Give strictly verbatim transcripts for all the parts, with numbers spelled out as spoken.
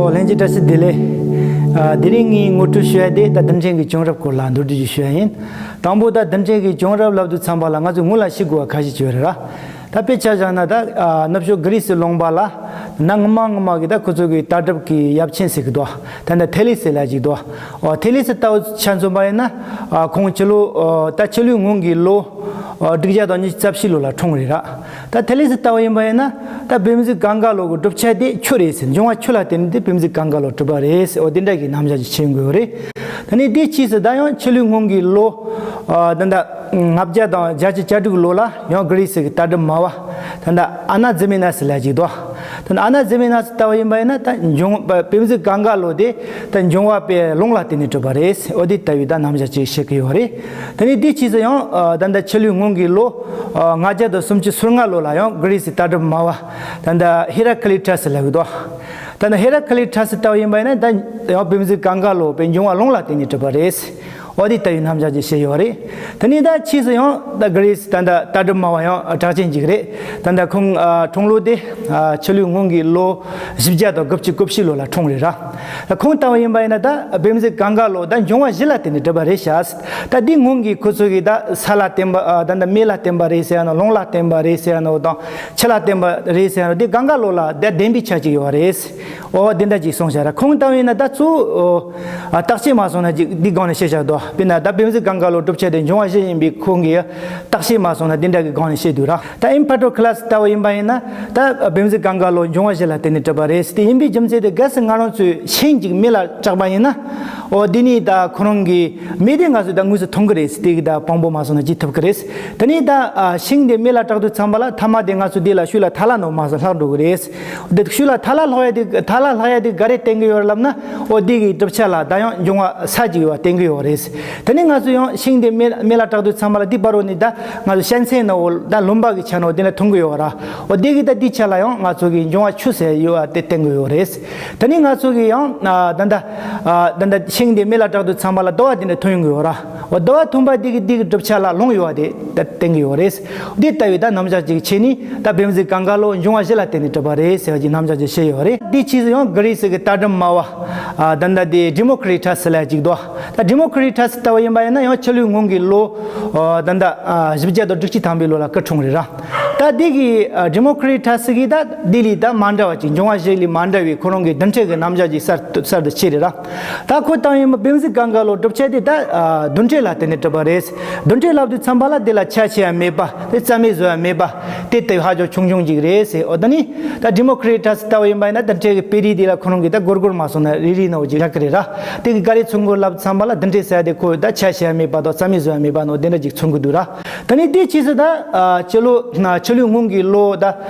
ལྷན་རྒྱས་བཀྲ་ཤིས་བདེ་ལེགས། ཨ། དེ་རིང་ངས་ངོ་སྤྲོད་ཞུ་ཡ་དེ་ད་རྡུལ་ཕྲན་གྱི་བྱུང་རབས་སྐོར་ལ་མདོར་བསྡུས་ཤིག་ཞུ་ཡ་ཡིན། དང་པོ་ད་རྡུལ་ཕྲན་གྱི་བྱུང་རབས་ལབ་དུས་ཙམ་པ་ལ་ང་ཚོས་སྔོན་ལ་ཤེས་དགོས་པ་ཁ་ཤས་ཅིག་ཡོད་རེད་ར། ད་དཔེ་ཆ་བཞག་ན་ད། ཨ། ནུབ་ཕྱོགས་གྷི་རི་སི་ལུང་པ་ལ། ན་སྔོན་མ་སྔོན་མ་གི་ད་ཁོ་ཚོ་གི་ལྟ་གྲུབ་ཀྱི་ཡབ་ཆེན་ཟེར་གི་འདུག་ད་ད་ཐེ་ལི་སི་ལབ་ཅིག་འདུག་འོ། ཐེ་ལི་སི་ལྟ་བུ་ཆ་མཚོན་པ་ཡིན་ན། ཨ། ཁོང་ཕྱི་ལོ། ཨ། ད་ཆུ་ལུག་སྔོན་གྱི་ལོ། ཨ། དྲུག་བརྒྱ་དང་ཉི་ཤུ་རྩ་བཞི་ལོ་ལ་འཁྲུངས་རེད་ར། ད་ཐེ་ལི་སི་ལྟ་བུ་ཡིན་པ་ཡིན་ན། ད་བིམ་གཟུགས་གངྒཱ་ལོ་གི་གྲུབ་ཆ་དེ་ཆུ་རེད་ཟེར། འབྱུང་བ་ཆུ་ལ་བརྟེན་ནས་དེ་བིམ་གཟུགས་གངྒཱ་ལོ་གྲུབ་པ་རེད་ཟེར། འོ། དེ་འདྲ་གི་རྣམ་གཞག་ཅིག་བྱེད་དགོས་རེད། ད་ནི་དེའི་ཕྱིས་སུ་ད་ཡང་ཆུ་ལུག་སྔོན་གྱི་ལོ། ཨ། ད་ད་ལྔ་བརྒྱ་དང་བརྒྱད་ཅུ་གྱ་དྲུག་ལོ་ལ་ཡང་གྷི་རི་སི་གི་ལྟ་གྲུབ་སྨྲ་བ། ད་ད་ཨ་ན་ཛི་མི་ན་སི་ལབ་ཅིག་འདུག་ད་ཨ་ན་ཛི་མི་ན་སི་ལྟ་བུ་ཡིན་པ་ཡིན་ན། ད་འབྱུང་བ་བིམ་གཟུགས་གངྒཱ་ལོ་དེ་ད་འབྱུང་བ་པའི་རླུང་ལ་བརྟེན་ནས་གྲུབ་པ་རེད། འོ། དེ་ལྟ་བུའི་ད་རྣམ་གཞག་ཅིག་བཤད་ཀྱི་ཡོད་རེད། ད་ནི་དེའི་ཕྱིས་སུ་ཡང་། ཨ། ད་ད་ཆུ་ལུག་སྔོན་གྱི་ལོ། ཨ། ལྔ་བརྒྱ་དང་སུམ་ཅུ་སོ་ལྔ་ལོ་ལ་ཡང་གྷི་རི་སི་ལྟ་གྲུབ་སྨྲ་བ། ད་ད་ཧེ་ར་ཀི་ལི་ཊ་སི་ལབ་ཀྱི་འདུག་ད་ད་ཧེ་ར་ཀི་ལི་ཊ་སི་ལྟ་བུ་ཡིན་པ་ཡིན་ན། ད་ཡང་བིམ་གཟུགས་གངྒཱ་ལོ་པའི་འབྱུང་བ་རླུང་ལ་བརྟེན་ནས་གྲུབ་པ་རེད། འོ། དེ་ལྟ་བུའི་རྣམ་གཞག་ཅིག་བཤད་ཡོད་རེད། དེ་ནས་ད་ཕྱིས་སུ་ཡང་ད་གྷི་རི་སི་ད་ད་ལྟ་གྲུབ་སྨྲ་བ་ཡང་གྲགས་ཅན་ཅིག་རེད། ད་ད་ཁོང་། ཨ། འཁྲུངས་ལོ་དེ། ཨ། ཆུ་ལུག་སྔོན་གྱི་ལོ་བཞི་བརྒྱ་དང་དགུ་བཅུ་གོ་བཞི་ལོ་ལ་འཁྲུངས་རེད་ར། ད་ཁོང་ལྟ་བུ་ཡིན་པ་ཡིན་ན། ད་བིམ་གཟུགས་གངྒཱ་ལོ་ད་འབྱུང་བ་བཞི་ལ་བརྟེན་ནས་གྲུབ་པ་རེད་ཤག་ད་དེ་སྔོན་གྱི་ཁོ་ཚོ་གི་ད་ས་ལ་བརྟེན་པ། ཨ། ད་ད་མེ་ལ་བརྟེན་པ་རེད་ཟེར་ཡ་ནོ། རླུང་ལ་བརྟེན་པ་རེད་ཟེར་ཡ་ནོ་དང་། ཆུ་ལ་བརྟེན་པ་རེད་ཟེར་ཡ་ནོ། དེ་གངྒཱ་ལོ་ལ་དེ་བརྟེན་པའི་ཆ་ཅིག་ཡོད་རེད། འོ། དེ་འདྲ་ཅིག་གསུངས་བཞག་ར། ཁོང་ལྟ་བུ་ཡིན་ན་ད་གཙོ་བོ། ཨ། བརྟག་དཔྱད་མ་སོང་ན་ཅིག་འདི་སྒང་ནས་བཤད་བཞག་འདུག་དཔེར་ན་ད་བིམ་གཟུགས་གངྒཱ་ལོ་གྲུབ་ཆ་དེ་འབྱུང་བ་བཞི་ཡིན་པའི་ཁོང་གིས་བརྟག་དཔྱད་མ་སོང་ན་དེ་འདྲ་གི་སྒང་ནས་བཤད་འདུག་ར། ད་ཨིམ་ཕ་ཏོ་ཁི་ལ་སི་ལྟ་བུ་ཡིན་པ་ཡིན་ན། ད་བིམ་གཟུགས་གངྒཱ་ལོ་འབྱུང་བ་བཞི་ལ་བརྟེན་ནས་གྲུབ་པ་རེད། དེ་ཡིན་པའི་རྒྱུ་མཚན་དེ། གལ་སྲིད་ང་རང་ཚོས་ཤིང་ཅིག་མེ་ལ་བསྲེགས་པ་ཡིན་ན། འོ། དེ་ནས་ད་ཁོ་རང་གི་མེ་དེ་ང་ཚོས་ད་དངོས་སུ་མཐོང་གི་རེད། དེ་གི་ད་དཔང་པོ་མ་སོང་ན་བྱེད་ཐུབ་ཀྱི་རེད། དེ་ནས་ད། ཨ། ཤིང་དེ་མེ་ལ་བསྲེགས་དུས་ཙམ་པ་ལ་མཐའ་མ་དེ་ང་ཚོ་དེ་ལ་ཤུལ་ལ་ཐལ་བ་ནང་མར་ལྷག་འགྲོ་གི་རེད། དེ་ཤུལ་ལ་ཐལ་བ་ལྷག་ཡ་དེ། ཐལ་བ་ལྷག་ཡ་དེ་ག་རེ་བསྟན་གི་ཡོད་རེད་ལབ་ན། འོ། དེ་གི་གྲུབ་ཆ་ལ་ད་ཡང་འབྱུང་བ་ས་ཅིག་ཡོད་པ་བསྟན་གི་ཡོད་རེད། དེ་ནས་ང་ཚོ་ཡང་ཤིང་དེ་མེ་མེ་ལ་བསྲེགས་དུས་ཙམ་པ་ལ་དེ་བར་རོ་ནས་ད་ང་ཚོ་ཤན་ཚའི་ནང་འོ་ད་ལུང་པ་གི་ཆ་ནང་དེ་ནས་ཐོན་གི་ཡོད་ར། འོ། དེ་གི་ད་དེའི་ཆ་ལ་ཡང་ང་ཚོ་གི་འབྱུང་བ་ཆུ་ཟེར་ཡོད་པ་དེ་བསྟན་གི་ཡོད་རེད། དེ་ནས་ང་ཚོ་གི་ཡང་། ཨ། ད་ད། ཨ། ད་ད་ཤིང་དེ་མེ་ལ་བསྲེགས་དུས་ཙམ་པ་ལ་དུ་བ་དེ་འདྲ་ཐོན་ཡོང་གི་ཡོད་ར། འོ། དུ་བ་ཐོན་པ་དེ་གི་དེ་གི་གྲུབ་ཆ་ལ་རླུང་ཡོད་པ་དེ་ད་བསྟན་གི་ཡོད་རེད། དེ་ལྟ་བུའི་ད་རྣམ་གཞག་ཅིག་བྱས་ནས། ད་བིམ་གཟུགས་གངྒཱ་ལོ་འབྱུང་བ་བཞི་ལ་བརྟེན་ནས་གྲུབ་པ་རེད་ཟེར་བ་ཅིག་རྣམ་གཞག་ཅིག་བཤད་ཡོད་རེད། དེའི་ཕྱིས་སུ་ཡང་གྷི་རི་སི་གི་ལྟ་གྲུབ་སྨྲ་བ། ཨ། ད་ད་དེ་ཌི་མོ་ཀྲི་ཊ་སི་ལབ་ཅིག་འདུག་ད་ཌི་མོ་ཀྲི་ཊ་སི་ལྟ་བུ་ཡིན་པ་ཡིན་ན་ཡང་ཆུ་ལུག་སྔོན་གྱི་ལོ། ཨ། ད་ད། ཨ། བཞི་བརྒྱ་དང་དྲུག་ཅུ་ཐམ་པའི་ལོ་ལ་སྐུ་འཁྲུངས་རེད་ར། ད་འདི་གི། ཨ། ཌི་མོ་ཀྲི་ཊ་སི་གི་ད་འདི་ལས་ད་མ་འདྲ་བ་ཅིག་འབྱུང་བ་བཞི་ལས་མ་འདྲ་བའི་ཁོ་རང་གི་རྡུལ་ཕྲན་གྱི་རྣམ་གཞག་ཅིག་གསར་གསར་དུ་ཕྱེ་རེད་ར། ད་ཁོ་ལྟ་བུ་ཡིན་པ་བིམ་གཟུགས་གངྒཱ་ལོ་གྲུབ་ཆ་དེ་ད། ཨ། རྡུལ་ཕྲན་ལ་བརྟེན་ནས་གྲུབ་པ་རེད། རྡུལ་ཕྲན་ལབ་དུས་ཙམ་པ་ལ་དེ་ལ་ཆ་ཆེ་ཡ་མེད་པ། དེ་རྩ་མེད་བཟོ་ཡ་མེད་པ། དེ་ལྟ་བུ་ཧ་ཅང་ཆུང་ཆུང་ཅིག་རེད་ཟེར། འོ། ད་ནི་ད་ཌི་མོ་ཀྲི་ཊ་སི་ལྟ་བུ་ཡིན་པ་ཡིན་ན་རྡུལ་ཕྲན་གྱི་དཔེ་རིས་དེ་ལ་ཁོ་རང་གིས་ད་སྒོར་སྒོར་མ་སོང་ན་རིལ་རིལ་ནང་ཅིག་རག་གི་རེད་ར། དེ་གི་ག་རེ་མཚོན་གི་ལབ་ཙམ་པ་ལ་རྡུལ་ཕྲན་ཟེར་ཡ་དེ་ཁོ་ད་ཆ་ཆེ་ཡ་མེད་པ་དང་རྩ་མེད་བཟོ་ཡ་མེད་པ་ནོ་དེ་འདྲ་ཅིག་མཚོན་གི་འདུག་ར། ད་ནི་དེའི་ཕྱིས་སུ་ད། ཨ། སྤྱི་ལོ། ན། ཆུ་ལུག་སྔོན་གྱི་ལོ་ད།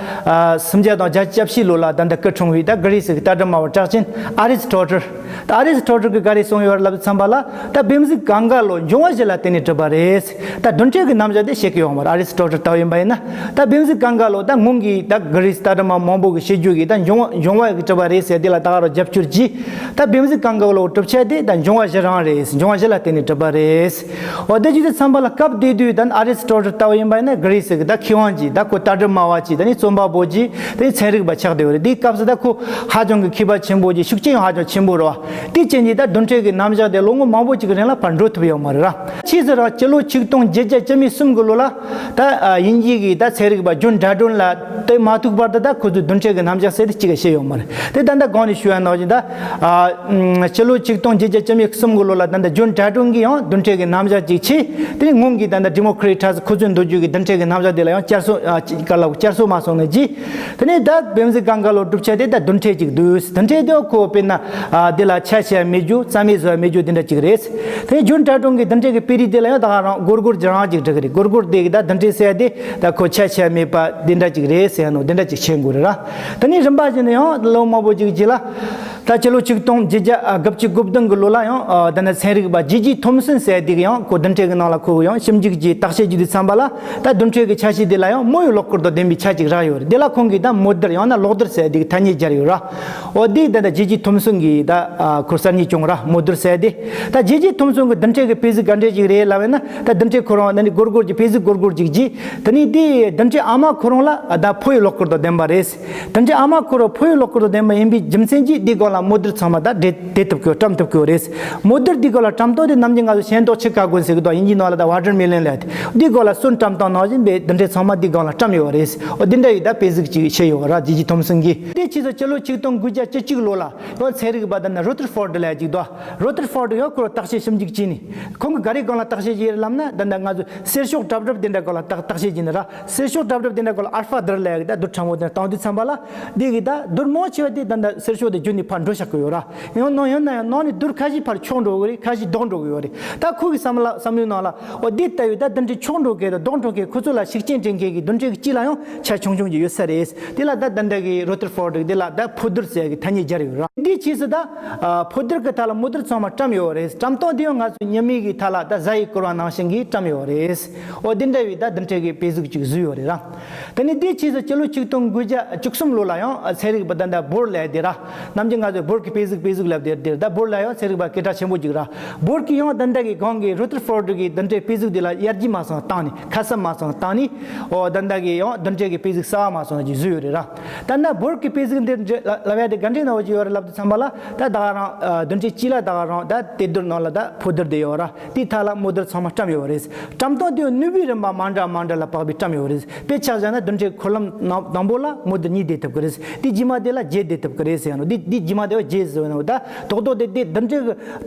ཨ། སུམ་བརྒྱ་དང་བརྒྱད་ཅུ་གྱ་བཞི་ལོ་ལ་ད་ད་སྐུ་འཁྲུངས་པའི་ད་གྷི་རི་སི་གི་ལྟ་གྲུབ་སྨྲ་བ་གྲགས་ཅན་ཨ་རི་སི་ཊོ་ཊལ། ད་ཨ་རི་སི་ཊོ་ཊལ་གྱིས་ག་རེ་གསུངས་ཡོད་རེད་ལབ་ཙམ་པ་ལ། ད་བིམ་གཟུགས་གངྒཱ་ལོ་འབྱུང་བ་བཞི་ལ་བརྟེན་ནས་གྲུབ་པ་རེད། ད་རྡུལ་ཕྲན་གྱི་རྣམ་གཞག་དེ་བཤད་ཀྱི་ཡོད་མ་རེད། ཨ་རི་སི་ཊོ་ཊལ་ལྟ་བུ་ཡིན་པ་ཡིན་ན། ད་བིམ་གཟུགས་གངྒཱ་ལོ་ད་སྔོན་གྱི་ད་གྷི་རི་སི་ལྟ་གྲུབ་སྨྲ་མང་པོ་གིས་བཤད་རྒྱུ་གི་ད་འབྱུང་བ་འབྱུང་བ་གིས་གྲུབ་པ་རེད་ཟེར་དེ་ལ་ད་ག་རང་རྒྱབ་སྐྱོར་གྱིས། ད་བིམ་གཟུགས་གངྒཱ་ལོ་གྲུབ་ཆ་དེ་ད་འབྱུང་བ་བཞི་རང་རེད། འབྱུང་བ་བཞི་ལ་བརྟེན་ནས་གྲུབ་པ་རེད། འོ། དེ་བྱས་དུས་ཙམ་པ་ལ་སྐབས་དེ་དུས་ད་ཨ་རི་སི་ཊོ་ཊལ་ལྟ་བུ་ཡིན་པ་ཡིན་ན་གྷི་རི་སི་གི་ད་མཁས་དབང་གིས་ད་ཁོ་ལྟ་གྲུབ་སྨྲ་བ་གཅིག་ད་ནི་རྩོམ་པ་པོ་གཅིག་ད་ནི་ཚན་རིག་པ་ཆགས་བསྡད་ཡོད་རེད། དེའི་སྐབས་སུ་ད་ཁོ་ཧ་ཅང་གི་མཁས་པ་ཆེན་པོ་གཅིག་ཤུགས་རྐྱེན་ཡང་ཧ་ཅང་ཆེན་པོ་རེད་བ། དེའི་རྐྱེན་གྱིས་ད་རྡུལ་ཕྲན་གྱི་རྣམ་གཞག་དེ་ལོ་ངོ་མང་པོ་ཅིག་གི་རིང་ལ་ཕར་འགྲོ་ཐུབ་ཡོད་མ་རེད་ར། ཕྱིས་སུ་རང་སྤྱི་ལོ་ཆིག་སྟོང་བརྒྱད་བརྒྱ་བཅུ་མེད་གསུམ་གི་ལོ་ལ་ད། ཨ། དབྱིན་ཇི་གི་ད་ཚན་རིག་པ་ཇོན་ཌར་ཌོན་ལ་དེ་མ་ཐུག་བར་དུ་ད་ཁོ་ཚོས་རྡུལ་ཕྲན་གྱི་རྣམ་གཞག་ཟེར་དེ་གཅིག་ཀྱང་བཤད་ཡོད་མ་རེད། དེ་ད་ལྟ་གོང་ནས་ཞུ་ཡ་ནང་བཞིན་ད། ཨ། སྤྱི་ལོ་ཆིག་སྟོང་བརྒྱད་བརྒྱ་བཅུ་མེད་གསུམ་གི་ལོ་ལ་ད་ལྟ་ཇོན་ཌར་ཌོན་གྱིས་ཡང་རྡུལ་ཕྲན་གྱི་རྣམ་གཞག་ཅིག་བྱས། དེ་ནས་སྔོན་གྱི་ད་ལྟ་ཌི་མོ་ཀྲི་ཊ་སི་ཁོ་ཚོས་འདོད་རྒྱུ་གི་རྡུལ་ཕྲན་གྱི་རྣམ་གཞག་དེ་ལ་ཡང་བསྐྱར་གསོ། ཨ། ག་ལ་བསྐྱར་གསོ་མ་སོང་ནས་ཀྱིས། དེ་ནས་ད་བིམ་གཟུགས་གངྒཱ་ལོ་གྲུབ་ཆ་དེ་ད་རྡུལ་ཕྲན་ཅིག་འདུག་རྡུལ་ཕྲན་དེ་ཁོ་དཔེར་ན། ཨ། དེ་ལ་ཆ་ཆེ་ཡ་མེད་རྒྱུ། རྩ་མེད་བཟོ་ཡ་མེད་རྒྱུ་དེ་འདྲ་ཅིག་རེད། དེ་ནས་ཇོན་ཌར་ཌོན་གྱི་རྡུལ་ཕྲན་གྱི་དཔེ་རིས་དེ་ལ་ཡང་ད་ག་རང་སྒོར་སྒོར་གྱི་རང་ཅིག་འགྲིག་གི་རེད། སྒོར་སྒོར་དེ་གི་ད་རྡུལ་ཕྲན་ཟེར་ཡ་དེ་ད་ཁོ་ཆ་ཆེ་ཡ་མེད་པ་དེ་འདྲ་ཅིག་རེད་ཟེར་ཡ་ནོ་དེ་འདྲ་ཅིག་བཤད་དགོས་རེད་ར། དེ་ནས་རིམ་པ་བཞིན་དུ་ཡང་ལོ་མང་པོ་ཅིག་རྗེས་ལ། ད་སྤྱི་ལོ་ཆིག་སྟོང་བརྒྱད་བརྒྱ་དགུ་བཅུ་གོ་བདུན་གི་ལོ་ལ་ཡང་། ཨ། ད་ནི་ཚན་རིག་པ་ཇི་ཇི་ཐོམ་སོན་ཟེར་དེ་གིས་ཡང་ཁོ་རྡུལ་ཕྲན་གྱི་ནང་ལ་ཁོ་ཡང་ཞིབ་འཇུག་གི་བརྟག་དཔྱད་བྱེད་དུས་ཙམ་པ་ལ། ད་རྡུལ་ཕྲན་གྱི་ཆ་ཤས་དེ་ལ་ཡང་དམོད་ཡུལ་གློག་སྐོར་དང་ལྡན་པའི་ཆ་ཅིག་རག་ཡོད་རེད། དེ་ལ་ཁོང་གིས་ད་དམོད་རྡུལ་ཡང་ན་གློག་རྡུལ་ཟེར་དེ་གི་ཐ་སྙད་སྦྱར་ཡོད་ར། འོ། དེ་ད་ད་ཇི་ཇི་ཐོམ་སོན་གྱིས་ད། ཨ། ཁོ་གསར་རྙེད་བྱུང་ར། དམོད་རྡུལ་ཟེར་དེ། ད་ཇི་ཇི་ཐོམ་སོན་གྱི་རྡུལ་ཕྲན་གྱི་དཔེ་གཟུགས་ག་འདྲ་ཅིག་རེད་ལབ་ན། ད་རྡུལ་ཕྲན་ཁོ་རང་ད་ནི་སྒོར་སྒོར་གྱི་དཔེ་གཟུགས་སྒོར་སྒོར་ཅིག་གྱིས། ད་ནི་དེ་རྡུལ་ཕྲན་ཨ་མ་ཁོ་རང་ལ་ད་དམོད་ཡུལ་གློག་སྐོར་དང་ལྡན་པ་རེད། རྡུལ་ཕྲན་ཨ་མ་ཁོ་རང་དམོད་ཡུལ་གློག་སྐོར་དང་ལྡན་པ་ཡིན་པའི་རྒྱུ་མཚན་གྱིས་དེ་ག་ ལ་མོ་ཌལ་ཚང་མ་ད་འདྲེ་དེ་ཐུབ་ཀྱི་བཀྲམ་ཐུབ་ཀྱི་རེད། མོ་ཌལ་འདི་སྒང་ལ་བཀྲམ་སྟངས་དེ་ནམ་རྒྱུན་ང་ཚོ་ཤེས་མདོག་ཆེ་ཁ་གོན་ཟེར་གི་འདུག་དབྱིན་ཇིའི་ནང་ལ་ད་ཝ་ཊར་མེ་ལོན་ལབ་དེ། འདི་སྒང་ལ་སོན་བཀྲམ་སྟངས་ནང་བཞིན་པའི་འདི་འདྲའི་ཚང་མ་འདི་སྒང་ལ་བཀྲམ་ཡོད་རེད། འོ་འདི་འདྲ་ཡི་ད་དཔེ་གཟུགས་ཅིག་བྱས་ཡོད་ར། ཇི་ཇི་ཐོམ་སོན་གྱིས། དེ་ཕྱིས་སུ་ཕྱི་ལོ་ཆིག་སྟོང་དགུ་བརྒྱ་བཅུ་གཅིག་ལོ་ལ་ཡང་ཚན་རིག་པ་ད་ནི་རོ་ཐར་ཕོར་ཌི་ལབ་ཅིག་འདུག་རོ་ཐར་ཕོར་ཌི་ཡང་ཁོ་རང་བརྟག་དཔྱད་ཞིབ་འཇུག་བྱས་ནས། ཁོང་གིས་ག་རེ་སྒང་ལ་བརྟག་དཔྱད་བྱས་ལབ་ན། ད་ལྟ་ང་ཚོ་གསེར་ཤོག་གྲབ་གྲབ་དེ་འདྲ་སྒང་ལ་བརྟག་བརྟག་དཔྱད་བྱས་ནས་ར། གསེར་ཤོག་གྲབ་གྲབ་དེ་འདྲ་སྒང་ལ་ཨལ་ཕ་དར་ལབ་ཡག་གི་ད་རྡུལ་ཕྲ་མོ་དེ་བཏང་དུས་ཙམ་པ་ལ། དེ་གི་ད་རྡུལ་མང་ཆེ་བ་དེ་ད་ལྟ་གསེར་ཤོག་དེ་བརྒྱུད་ནས་ཕར་འགྲོ་བཞག་གི་ཡོད་ར། ཡང་ན་ཡང་ན་ཡང་ནང་ནས་རྡུལ་ཁ་ཤས་ཕར་ཆག་འགྲོ་གི་རེད། ཁ་ཤས་ལྡོག་འགྲོ་གི་ཡོད་རེད། ད་ཁོ་གི་བསམ་བློ་བསམ་བློའི་ནང་ལ། འོ་དེ་ལྟ་བུའི་ད་རྡུལ་ཕྲན་ཆག་འགྲོ་མཁན་དང་ལྡོག་འགྲོ་མཁན་ཁོ་ཚོ་ལ་ཤུགས་རྐྱེན་སྤྲད་མཁན་གྱི་རྡུལ་ཕྲན་གྱི་དཀྱིལ་ལ་ཡང་ཆ་ཆུང་ཆུང་ཅིག་ཡོད་ས་རེད། དེ་ལ་ད་ད་ལྟ་གི་རོ་ཐར་ཕོར་ཌི་དེ་ལ་ད་ཕོ་རྡུལ་ཟེར་གི་ཐ་སྙད་སྦྱར་ཡོད་ར། དེའི་ཕྱིས་སུ་ད་ཕོ་རྡུལ་གྱི་ཐད་ལ་མོ་རྡུལ་ཚང་མ་བཀྲམ་ཡོད་རེད། བཀྲམ་སྟངས་དེ་ཡང་ང་ཚོ་ཉི་མའི་གི་ཐད་ལ་ད་གཟའ་ཡིས་བསྐོར་བ་ནང་བཞིན་གྱི་བཀྲམ་ཡོད་རེད། འོ་དེ་འདྲ་བའི་ད་རྡུལ་ཕྲན་གྱི་དཔེ་གཟུགས་ཅིག་བཟོས་ཡོད་རེད་ར། དེ་ནས་དེའི་ཕྱིས་སུ་སྤྱི་ལོ་ཆིག་སྟོང་དགུ་བརྒྱ་བཅུ་གསུམ་ལོ་ལ་ཡང་ཚན་རིག་པ་ད་ལྟ་བོར་ལབ་དེ་ར། ནམ་རྒྱུན་ང་ཚོས་བོར་གྱི་དཔེ་གཟུགས་དཔེ་གཟུགས་ལབ་དེ་དེ་ར། ད་བོར་ལ་ཡང་ཚན་རིག་པ་སྐད་གྲགས་ཆེན་པོ་ཅིག་ར། བོར་གྱིས་ཡང་ད་ལྟ་གི་གོང་གི་རོ་ཐར་ཕོར་ཌི་གི་རྡུལ་ཕྲན་དཔེ་གཟུགས་དེ་ལ་ཡར་རྒྱས་མ་སོང་བཏང་ནས། ཁ་གསབ་མ་སོང་བཏང་ནས། འོ་ད་ལྟ་གི་ཡང་རྡུལ་ཕྲན་གྱི་དཔེ་གཟུགས་གསར་པ་མ་སོང་ཅིག་བཟོས་ཡོད་རེད་ར། ད་ལྟ་བོར་གྱི་དཔེ་གཟུགས་འདི་འདྲ་ལབ་ཡག་དེ་ག་འདྲའི་ནང་བཞིན་ཡོད་རེད་ལབ་དུས་ཙམ་པ་ལ། ད་ད་ག་རང་རྡུལ་ཕྲན་གཅིག་ལ་ད་ག་རང་ད་དེ་རྡུལ་ནང་ལ་ད་ཕོ་རྡུལ་དེ་ཡོད་ར། དེའི་ཐད་ལ་མོ་རྡུལ་ཚང་མ་བཀྲམ་ཡོད་རེད། བཀྲམ་སྟངས་དེ་ནུས་པའི་རིམ་པ་མ་འདྲ་མ་འདྲ་ལ་དཔག་པའི་བཀྲམ་ཡོད་རེད། དཔེ་ཆ་བཞག་ན་རྡུལ་ཕྲན་འཁོར་ལམ་ནང་དང་པོ་ལ་མོ་རྡུལ་གཉིས་བསྡད་ཐུབ་ཀྱི་རེད། དེའི་རྗེས་མ་དེ་ལ་བརྒྱད་བསྡད་ཐུབ་ཀྱི་རེད་ཟེར་ཡང་ནོ། དེ་དེའི་རྗེས་མ་དེ་བ་བརྒྱད་ཟེར་ཡང་ནོ། ད་རྡོག་རྡོག་དེ་དེ་རྡུལ་ཕྲན་གྱི་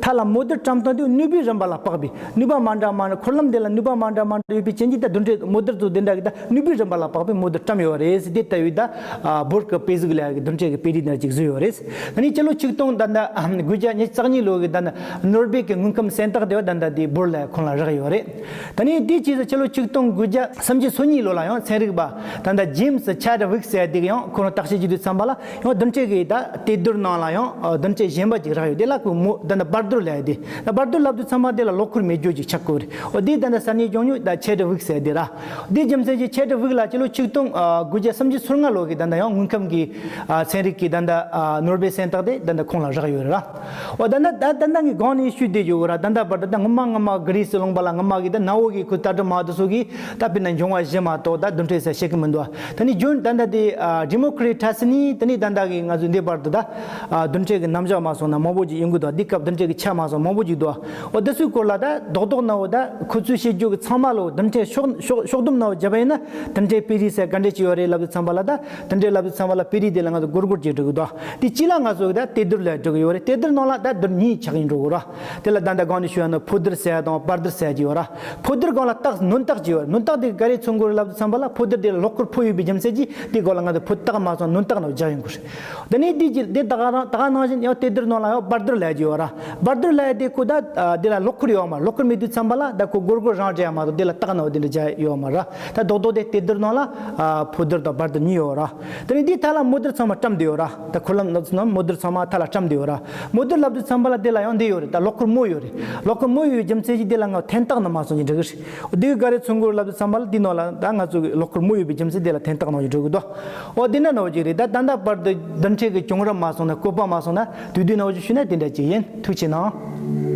ཐད་ལ་མོ་རྡུལ་བཀྲམ་སྟངས་དེ་ནུས་པའི་རིམ་པ་ལ་དཔག་པའི་ནུས་པ་མ་འདྲ་མ་འདྲ། འཁོར་ལམ་དེ་ལ་ནུས་པ་མ་འདྲ་མ་འདྲ་ཡོད་པའི་རྐྱེན་གྱིས་ད་རྡུལ་ཕྲན་མོ་རྡུལ་ཚོ་དེ་འདྲ་གི་ད་ནུས་པའི་རིམ་པ་ལ་དཔག་པའི་མོ་རྡུལ་བཀྲམ་ཡོད་རེད། དེ་ལྟ་བུའི་ད་བོར་གྱི་དཔེ་གཟུགས་ལབ་ཡག་གི་རྡུལ་ཕྲན་གྱི་དཔེ་རིས་འདྲ་ཅིག་བཟོས་ཡོད་རེད། ད་ནི་སྤྱི་ལོ་ཆིག་སྟོང་ད་ལྟ་དགུ་བརྒྱ་ཉི་ཤུ་རྩ་གཉིས་ལོ་གི་ད་ནི་ནོར་སྦེ་གི་དངོས་ཁམས་གསན་རྟགས་དེ་བ་ད་ལྟ་དེ་བོར་ལ་ཁོང་ལ་རག་ཡོད་རེད། ད་ནི་དེའི་རྗེས་སུ་ཕྱི་ལོ་ཆིག་སྟོང་དགུ་བརྒྱ་སུམ་ཅུ་སོ་གཉིས་ལོ་ལ་ཡང་ཚན་རིག་པ་ད་ལྟ་ཇེམ་སི་ཆེ་ཌི་ཝིག་ཟེར་དེ་གི་ཡང་ཁོ་རང་བརྟག་དཔྱད་བྱེད་དུས་ཙམ་པ་ལ་ཡང་རྡུལ་ཕྲན་གི་ད་དེ་རྡུལ་ནང་ལ་ཡང་རྡུལ་ཕྲན་གཞན་པ་ཅིག་རག་ཡོད། དེ་ལ་ཁོས་མོ་ད་ལྟ་བར་རྡུལ་ལབ་ཡོད་དེ། ད་བར་རྡུལ་ལབ་དུས་ཙམ་པ་དེ་ལ་ལོག་ཁུར་མེད་རྒྱུ་ཅིག་ཆགས་ཀྱི་ཡོད་རེད། འོ་དེ་ད་ལྟ་ས་གནས་ལྗོངས་ཡོད་ད་ཆེ་ཌི་ཝིག་ཟེར་དེ་ར། དེ་རྒྱུ་མཚན་གྱིས་ཆེ་ཌི་ཝིག་ལ་ཕྱི་ལོ་ཆིག་སྟོང་དགུ་བརྒྱ་སུམ་ཅུ་སོ་ལྔ་ལོ་གི་ད་ལྟ་ཡང་དངོས་ཁམས་ཀྱི་ཚན་རིག་གི་ད་ལྟ་ནོར་སྦེ་གསན་རྟགས་དེ་ད་ལྟ་ཁོང་ལ་རག་ཡོད་རེད་ར། འོ་ད་ལྟ་ད་ད་ལྟ་ངས་གོང་ནས་ཞུས་བསྡད་ཡོད་ར། ད་ལྟ་བར་དུ་ད་སྔོན་མ་སྔོན་མ་གྷི་རི་སི་ལུང་པ་ལ་སྔོན་མ་གི་ད་གནའ་བོ་གི་ཁོའི་ལྟ་གྲུབ་མ་དེ་ཚོ་གིས་ད་དཔེར་ན་འབྱུང་བ་བཞི་མ་གཏོགས་ད་རྡུལ་ཕྲན་ཟེར་བཤད་གི་མི་འདུག་ད་ནི་ཇོན་ད་ལྟ་དེ་ཌི་མོ་ཀྲི་ཊ་སི་ནི་ད་ནི་ད་ལྟ་གི་ང་ཚོ་འདི་བར་དུ་ད་རྡུལ་ཕྲན་གྱི་རྣམ་གཞག་མ་སོང་ན་མང་པོ་ཅིག་ཡོང་གི་འདུག་འདི་སྐབས་རྡུལ་ཕྲན་གྱི་ཆ་མ་སོང་མང་པོ་ཅིག་འདུག་འོ་དེ་ཚོའི་སྐོར་ལ་ད་རྡོག་རྡོག་ནང་བོ་ད་ཁོ་ཚོས་བཤད་རྒྱུ་གི་ཚང་མ་ལོ་རྡུལ་ཕྲན་ཕྱོགས་ཕྱོགས་ཕྱོགས་བསྡོམས་ནང་བོ་བརྒྱབ་པ་ཡིན་ན་རྡུལ་ཕྲན་དཔེ་རིས་ཟེར་ག་འདྲས་ཅིག་ཡོད་རེད་ལབ་དུས་ཙམ་པ་ལ། ད་རྡུལ་ཕྲན་ལབ་དུས་ཙམ་པ་ལ་དཔེ་རིས་དེ་ལ་ང་ཚོ་སྒོར་སྒོར་གྱིས་འགྲོ་གི་འདུག་དེ་གཅིག་ལ་ང་ཚོ་ད་དེ་རྡུལ་ལ་འགྲོ་གི་ཡོད་རེད། དེ་རྡུལ་ནང་ལ་ད་རྡུལ་གཉིས་ཆགས་ཡིན་འགྲོ་གི་ར། དེ་ལ་ད་ལྟ་གོང་ནས་ཞུས་ཡ་ནོ་ཕོ་རྡུལ་ཟེར་ཡ་དང་བར་རྡུལ་ཟེར་ཡ་ཅིག་ཡོད་ར། ཕོ་རྡུལ་སྒང་ལ་རྟགས་ནུས་རྟགས་ཅིག་ཡོད་རེད། ནུས་རྟགས་དེ་ག་རེ་མཚོན་གྱི་རེད་ལབ་དུས་ཙམ་པ་ལ་ཕོ་རྡུལ་དེ་ལ་ལོག་ཁུར་ཕོག་ཡོད་པའི་རྒྱུ་མཚན་གྱིས་དེ་སྒང་ལ་ང་ཚོ་ཕོ་རྟགས་མ་སོང་ནུས་རྟགས་ནང་སྦྱར་ཡོང་གི་རེད། དེ་ནས་དེ་ཅི་དེ་ད་ག་རང་ད་ག་ནང་བཞིན་ཡང་དེ་རྡུལ་ནང་ལ་ཡང་བར་རྡུལ་ལབ་ཀྱི་ཡོད་ར། བར་རྡུལ་ལབ་དེ་ཁོ་ད་དེ་ལ་ལོག་ཁུར་ཡོད་མ་རེད། ལོག་ཁུར་མེད་དུས་ཙམ་པ་ལ་ད་ཁོ་སྒོར་སྒོར་རང་སྦྲེལ་ཡ་མ་གཏོགས་དེ་ལ་རྟགས་ནང་དེ་འདྲ་སྦྱར་ཡོད་མ་རེད། ད་རྡོག་རྡོག་དེ་དེ་རྡུལ་ནང་ལ་ཕོ་རྡུལ་དང་བར་རྡུལ་གཉིས་ཡོད་ར། དེ་ནས་དེའི་ཐད་ལ་མོ་རྡུལ་ཚང་མ་བཀྲམ་བསྡད་ཡོད་ར། ད་ཁོ་ལ་ནང་མོ་རྡུལ་ཚང་མ་ཐད་ལ་བཀྲམ་བསྡད་ཡོད་ར། མོ་རྡུལ་ལབ་དུས་ཙམ་པ་ལ་དེ་ལ་ཡང་འདི་ཡོད་རེད། ད་ལོག་ཁུར་མོ་ཡོད་རེད། ལོག་ཁུར་མོ་ཡོད་པའི་རྒྱུ་མཚན་གྱིས་དེ་ལ་ང་འཐེན་རྟགས་ནང་མ་སོང་ཅིག་འགྲིག་གི་རེད། དེ་ག་རེ་མཚོན་གྱི་རེད་ལབ་དུས་ཙམ་པ་ལ་དེའི་ནང་ལ་ད་ང་ཚོ་གི་ལོག་ཁུར་མོ་ཡོད་པའི་རྒྱུ་མཚན་དེ་ལ་འཐེན་རྟགས་ནང་བཞིན་འགྲོ་གི་འདུག་འོ་དེ་འདྲ་ནང་བཞིན་རེད། ད་ད་ལྟ་བར་དུ་རྡུལ་ཕྲན་གྱི་བྱུང་རབས་མ་སོང་ན་བཀོད་པ་མ་སོང་ན་དུས་དུས་ནང་བཞིན་ཞུས་ན་དེ་འདྲ་ཅིག་ཡིན། ཐུགས་ཆེ་གནང་།